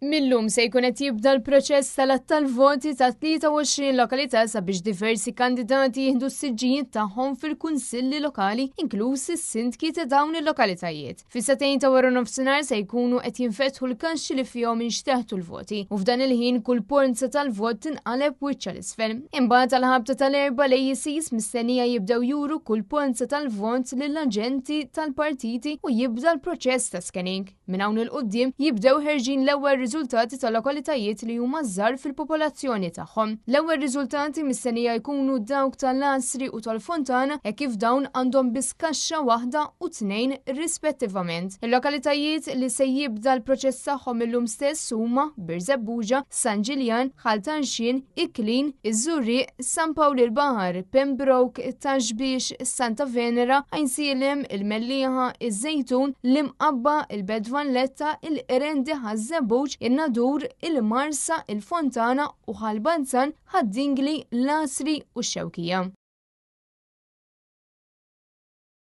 Mil-lum se jkun qed jibda l-proċess tal-għadd tal-voti ta' 23 lokalità sabiex diversi kandidati jieħdu s-siġġijiet tagħhom fil-kunsilli lokali, inkluż is-sindki ta' dawn il-lokalitajiet. Fis-sagħtejn ta' wara nofsinhar se jkunu qed jinfetħu l-kaxxi li fihom inxteħtu l-voti u f'dan il-ħin kull polza tal-vot tinqaleb wiċċha 'l isfel. Imbagħad għall-ħabta tal-erbgħa l-AECs mistennija jibdew juru kull polza tal-vot lill-aġenti tal-partiti u jibda l-proċess ta' scanning. Minn hawn 'il quddiem jibdew ħerġin l-ewwel riżultati ta' lokalitajiet li huma żgħar fil-popolazzjoni tagħhom. L-ewwel riżultati mistennija jkunu dawk tal-Għasri u tal-Fontana hekk kif dawn għandhom biss kaxxa waħda u tnejn rispettivament. Il-lokalitajiet li se jibda l-proċess tagħhom illum stess huma Birżebbuġa, San Ġiljan, Ħal Tarxien, Iklin, Iż-Żurrieq, San Pawl il-Baħar, Pembroke, Ta' Xbiex, Santa Venera, Għajnsielem, il-Mellieħa, iż-Żejtun, l-Imqabba, il-Belt Valletta, il-Qrendi, Ħaż-Żebbuġ, in-Nadur, il-Marsa, il-Fontana u Ħal Balzan, Ħad-Dingli, l-Għasri u x-Xewkija.